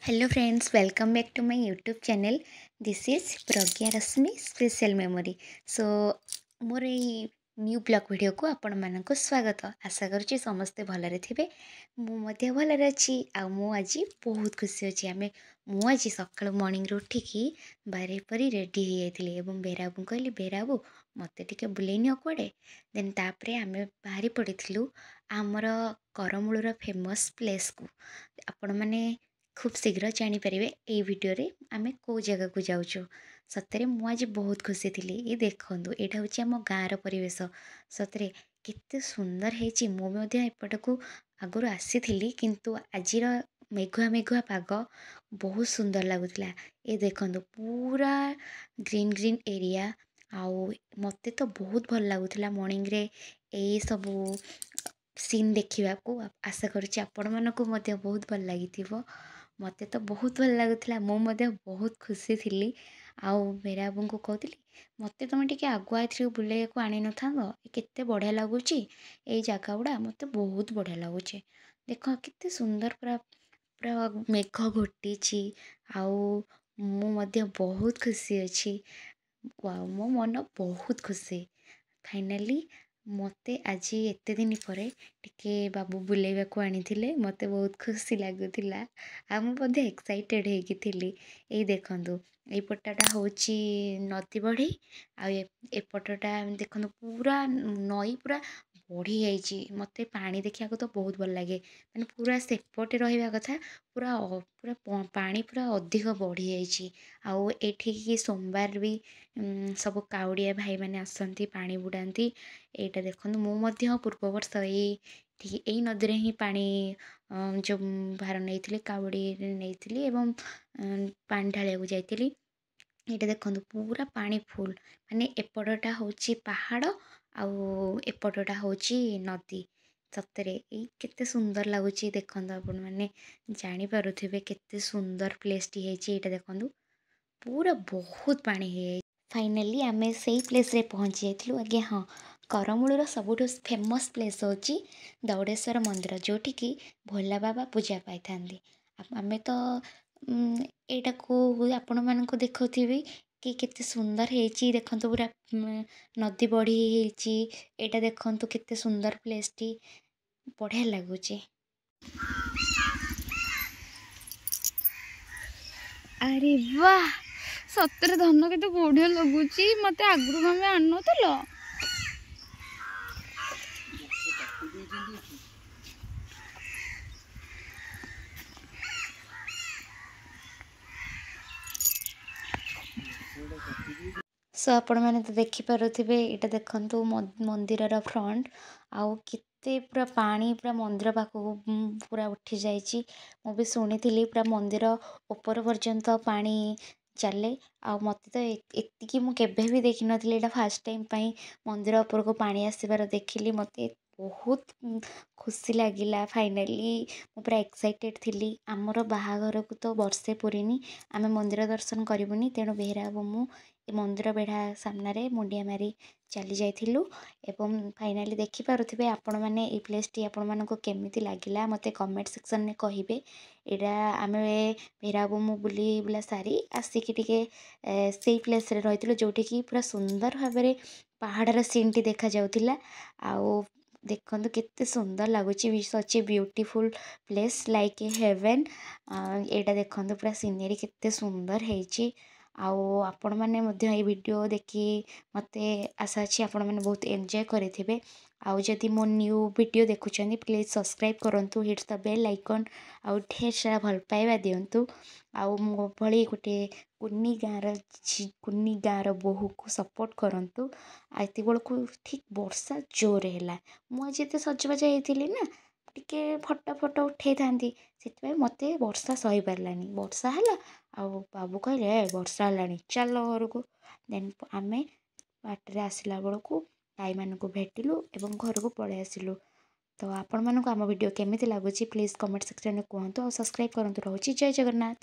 Hello friends, welcome back to my YouTube channel. This is Pragya Rashmi Special Memory. So ମୋର ଏଇ new blog ଭିଡ଼ିଓକୁ ଆପଣମାନଙ୍କୁ ସ୍ୱାଗତ। ଆଶା କରୁଛି ସମସ୍ତେ ଭଲରେ ଥିବେ। ମୁଁ ମଧ୍ୟ ଭଲରେ ଅଛି ଆଉ ମୁଁ ଆଜି ବହୁତ ଖୁସି ଅଛି। ମୁଁ ଆଜି ସକାଳୁ ମର୍ଣ୍ଣିଂରୁ ଉଠିକି ବାହାରି ପରି ରେଡ଼ି ହେଇଯାଇଥିଲି ଏବଂ ବେହେରାବାବୁଙ୍କୁ କହିଲି, ବେହେରାବାବୁ, ମୋତେ ଟିକେ ବୁଲେଇ ନିଅ କୁଆଡ଼େ। ଦେନ୍ ତାପରେ ଆମେ ବାହାରି ପଡ଼ିଥିଲୁ ଆମର କରମୂଳର ଫେମସ୍ ପ୍ଲେସ୍କୁ। ଆପଣମାନେ ଖୁବ୍ ଶୀଘ୍ର ଜାଣିପାରିବେ ଏଇ ଭିଡ଼ିଓରେ ଆମେ କେଉଁ ଜାଗାକୁ ଯାଉଛୁ। ସତରେ ମୁଁ ଆଜି ବହୁତ ଖୁସି ଥିଲି। ଏଇ ଦେଖନ୍ତୁ, ଏଇଟା ହେଉଛି ଆମ ଗାଁର ପରିବେଶ। ସତରେ କେତେ ସୁନ୍ଦର ହେଇଛି। ମୁଁ ମଧ୍ୟ ଏପଟକୁ ଆଗରୁ ଆସିଥିଲି, କିନ୍ତୁ ଆଜିର ମେଘୁଆ ମେଘୁଆ ପାଗ ବହୁତ ସୁନ୍ଦର ଲାଗୁଥିଲା। ଏ ଦେଖନ୍ତୁ, ପୁରା ଗ୍ରୀନ୍ ଗ୍ରୀନ୍ ଏରିଆ ଆଉ ମୋତେ ତ ବହୁତ ଭଲ ଲାଗୁଥିଲା ମର୍ଣ୍ଣିଂରେ ଏଇସବୁ ସିନ୍ ଦେଖିବାକୁ। ଆଶା କରୁଛି ଆପଣମାନଙ୍କୁ ମଧ୍ୟ ବହୁତ ଭଲ ଲାଗିଥିବ। ମୋତେ ତ ବହୁତ ଭଲ ଲାଗୁଥିଲା। ମୁଁ ମଧ୍ୟ ବହୁତ ଖୁସି ଥିଲି ଆଉ ବେହେରାବାବୁଙ୍କୁ କହୁଥିଲି, ମୋତେ ତୁମେ ଟିକେ ଆଗୁଆ ଏଥିରେ ବୁଲେଇବାକୁ ଆଣିନଥାନ୍ତ? କେତେ ବଢ଼ିଆ ଲାଗୁଛି ଏଇ ଜାଗା ଗୁଡ଼ା। ମୋତେ ବହୁତ ବଢ଼ିଆ ଲାଗୁଛି। ଦେଖ, କେତେ ସୁନ୍ଦର, ପୁରା ପୁରା ମେଘ ଘୋଟିଛି ଆଉ ମୁଁ ମଧ୍ୟ ବହୁତ ଖୁସି ଅଛି। ମୋ ମନ ବହୁତ ଖୁସି। ଫାଇନାଲି ମୋତେ ଆଜି ଏତେ ଦିନ ପରେ ଟିକେ ବାବୁ ବୁଲେଇବାକୁ ଆଣିଥିଲେ। ମୋତେ ବହୁତ ଖୁସି ଲାଗୁଥିଲା ଆଉ ମୁଁ ମଧ୍ୟ ଏକ୍ସାଇଟେଡ଼୍ ହେଇକି ଥିଲି। ଏଇ ଦେଖନ୍ତୁ, ଏଇ ପଟଟା ହେଉଛି ନଦୀ ବଢ଼ି ଆଉ ଏପଟଟା ଦେଖନ୍ତୁ, ପୁରା ନଈ ପୁରା ବଢ଼ିଯାଇଛି। ମୋତେ ପାଣି ଦେଖିବାକୁ ତ ବହୁତ ଭଲ ଲାଗେ। ମାନେ ପୁରା ସେପଟେ ରହିବା କଥା, ପୁରା ପୁରା ପାଣି ପୁରା ଅଧିକ ବଢ଼ିଯାଇଛି। ଆଉ ଏଠିକି ସୋମବାର ବି ସବୁ କାଉଡ଼ିଆ ଭାଇମାନେ ଆସନ୍ତି, ପାଣି ବୁଡ଼ାନ୍ତି। ଏଇଟା ଦେଖନ୍ତୁ, ମୁଁ ମଧ୍ୟ ପୂର୍ବ ବର୍ଷ ଏଇ ନଦୀରେ ହିଁ ପାଣି ଯେଉଁ ଭାର ନେଇଥିଲି, କାଉଡ଼ି ନେଇଥିଲି ଏବଂ ପାଣି ଢାଳିବାକୁ ଯାଇଥିଲି। ଏଇଟା ଦେଖନ୍ତୁ, ପୁରା ପାଣି ଫୁଲ୍। ମାନେ ଏପଟଟା ହେଉଛି ପାହାଡ଼ ଆଉ ଏପଟଟା ହେଉଛି ନଦୀ। ସତରେ ଏଇ କେତେ ସୁନ୍ଦର ଲାଗୁଛି। ଦେଖନ୍ତୁ, ଆପଣମାନେ ଜାଣିପାରୁଥିବେ କେତେ ସୁନ୍ଦର ପ୍ଲେସ୍ଟି ହେଇଛି। ଏଇଟା ଦେଖନ୍ତୁ, ପୁରା ବହୁତ ପାଣି ହେଇଯାଇଛି। ଫାଇନାଲି ଆମେ ସେଇ ପ୍ଲେସ୍ରେ ପହଞ୍ଚି ଯାଇଥିଲୁ। ଆଜ୍ଞା ହଁ, କରମୂଳର ସବୁଠୁ ଫେମସ୍ ପ୍ଲେସ୍ ହେଉଛି ଦୌଡ଼େଶ୍ୱର ମନ୍ଦିର, ଯେଉଁଠିକି ଭୋଲା ବାବା ପୂଜା ପାଇଥାନ୍ତି। ଆମେ ତ ଏଇଟାକୁ ଆପଣମାନଙ୍କୁ ଦେଖାଉଥିବି କି କେତେ ସୁନ୍ଦର ହେଇଛି। ଦେଖନ୍ତୁ, ପୁରା ନଦୀ ବଢ଼ି ହେଇଛି। ଏଇଟା ଦେଖନ୍ତୁ, କେତେ ସୁନ୍ଦର ପ୍ଲେସ୍ଟି, ବଢ଼ିଆ ଲାଗୁଛି। ଆରେ ବାଃ, ସତରେ ଧନ, କେତେ ବଢ଼ିଆ ଲାଗୁଛି। ମତେ ଆଗରୁ ତମେ ଆଣିନଥିଲ? ସୋ ଆପଣମାନେ ତ ଦେଖିପାରୁଥିବେ, ଏଇଟା ଦେଖନ୍ତୁ ମନ୍ଦିରର ଫ୍ରଣ୍ଟ ଆଉ କେତେ ପୁରା ପାଣି ପୁରା ମନ୍ଦିର ପାଖକୁ ପୁରା ଉଠି ଯାଇଛି। ମୁଁ ବି ଶୁଣିଥିଲି ପୁରା ମନ୍ଦିର ଉପର ପର୍ଯ୍ୟନ୍ତ ପାଣି ଚାଲେ। ଆଉ ମୋତେ ତ ଏତିକି ମୁଁ କେବେ ବି ଦେଖିନଥିଲି। ଏଇଟା ଫାର୍ଷ୍ଟ ଟାଇମ୍ ପାଇଁ ମନ୍ଦିର ଉପରକୁ ପାଣି ଆସିବାର ଦେଖିଲି। ମୋତେ ବହୁତ ଖୁସି ଲାଗିଲା। ଫାଇନାଲି ମୁଁ ପୁରା ଏକ୍ସାଇଟେଡ଼୍ ଥିଲି। ଆମର ବାହାଘରକୁ ତ ବର୍ଷେ ପୁରିନି, ଆମେ ମନ୍ଦିର ଦର୍ଶନ କରିବୁନି? ତେଣୁ ବେହେରା ବାବୁ ମୁଁ ଏ ମନ୍ଦିର ବେଢ଼ା ସାମ୍ନାରେ ମୁଣ୍ଡିଆ ମାରି ଚାଲି ଯାଇଥିଲୁ। ଏବଂ ଫାଇନାଲି ଦେଖିପାରୁଥିବେ ଆପଣମାନେ, ଏଇ ପ୍ଲେସ୍ଟି ଆପଣମାନଙ୍କୁ କେମିତି ଲାଗିଲା ମୋତେ କମେଣ୍ଟ ସେକ୍ସନରେ କହିବେ। ଏଇଟା ଆମେ ବେହେରା ବାବୁ ମୁଁ ବୁଲି ବୁଲା ସାରି ଆସିକି ଟିକେ ସେଇ ପ୍ଲେସ୍ରେ ରହିଥିଲୁ, ଯେଉଁଠିକି ପୁରା ସୁନ୍ଦର ଭାବରେ ପାହାଡ଼ର ସିନ୍ଟି ଦେଖାଯାଉଥିଲା। ଆଉ ଦେଖନ୍ତୁ, କେତେ ସୁନ୍ଦର ଲାଗୁଛି। Such a beautiful place, like a heaven. ଏଇଟା ଦେଖନ୍ତୁ, ପୁରା ସିନେରୀ କେତେ ସୁନ୍ଦର ହେଇଛି। ଆଉ ଆପଣମାନେ ମଧ୍ୟ ଏଇ ଭିଡ଼ିଓ ଦେଖି ମୋତେ ଆଶା ଅଛି ଆପଣମାନେ ବହୁତ ଏନ୍ଜୟ କରିଥିବେ। ଆଉ ଯଦି ମୋ ନ୍ୟୁ ଭିଡ଼ିଓ ଦେଖୁଛନ୍ତି, ପ୍ଲିଜ୍ ସବସ୍କ୍ରାଇବ୍ କରନ୍ତୁ, ହିଟ୍ସ ଦ ବେଲ୍ ଆଇକନ୍ ଆଉ ଢେର ସାରା ଭଲ ପାଇବା ଦିଅନ୍ତୁ। ଆଉ ମୋ ଭଳି ଗୋଟେ କୁନି ଗାଁର ବୋହୂକୁ ସପୋର୍ଟ କରନ୍ତୁ। ଆଉ ଏତିକି ବେଳକୁ ଠିକ୍ ବର୍ଷା ଜୋରରେ ହେଲା। ମୁଁ ଆଜି ଏତେ ସଜବାଜ ହେଇଥିଲି ନା, ଟିକେ ଫଟୋ ଫଟୋ ଉଠେଇଥାନ୍ତି, ସେଥିପାଇଁ ମୋତେ ବର୍ଷା ସହିପାରିଲାନି। ବର୍ଷା ହେଲା ଆଉ ବାବୁ କହିଲେ, ଏ ବର୍ଷା ହେଲାଣି, ଚାଲ ଘରକୁ। ଦେନ୍ ଆମେ ବାଟରେ ଆସିଲା ବେଳକୁ ଗାଈମାନଙ୍କୁ ଭେଟିଲୁ ଏବଂ ଘରକୁ ପଳେଇ ଆସିଲୁ। ତ ଆପଣମାନଙ୍କୁ ଆମ ଭିଡ଼ିଓ କେମିତି ଲାଗୁଛି, ପ୍ଲିଜ୍ କମେଣ୍ଟ ସେକ୍ସନରେ କୁହନ୍ତୁ ଆଉ ସବସ୍କ୍ରାଇବ୍ କରନ୍ତୁ। ରହୁଛି, ଜୟ ଜଗନ୍ନାଥ।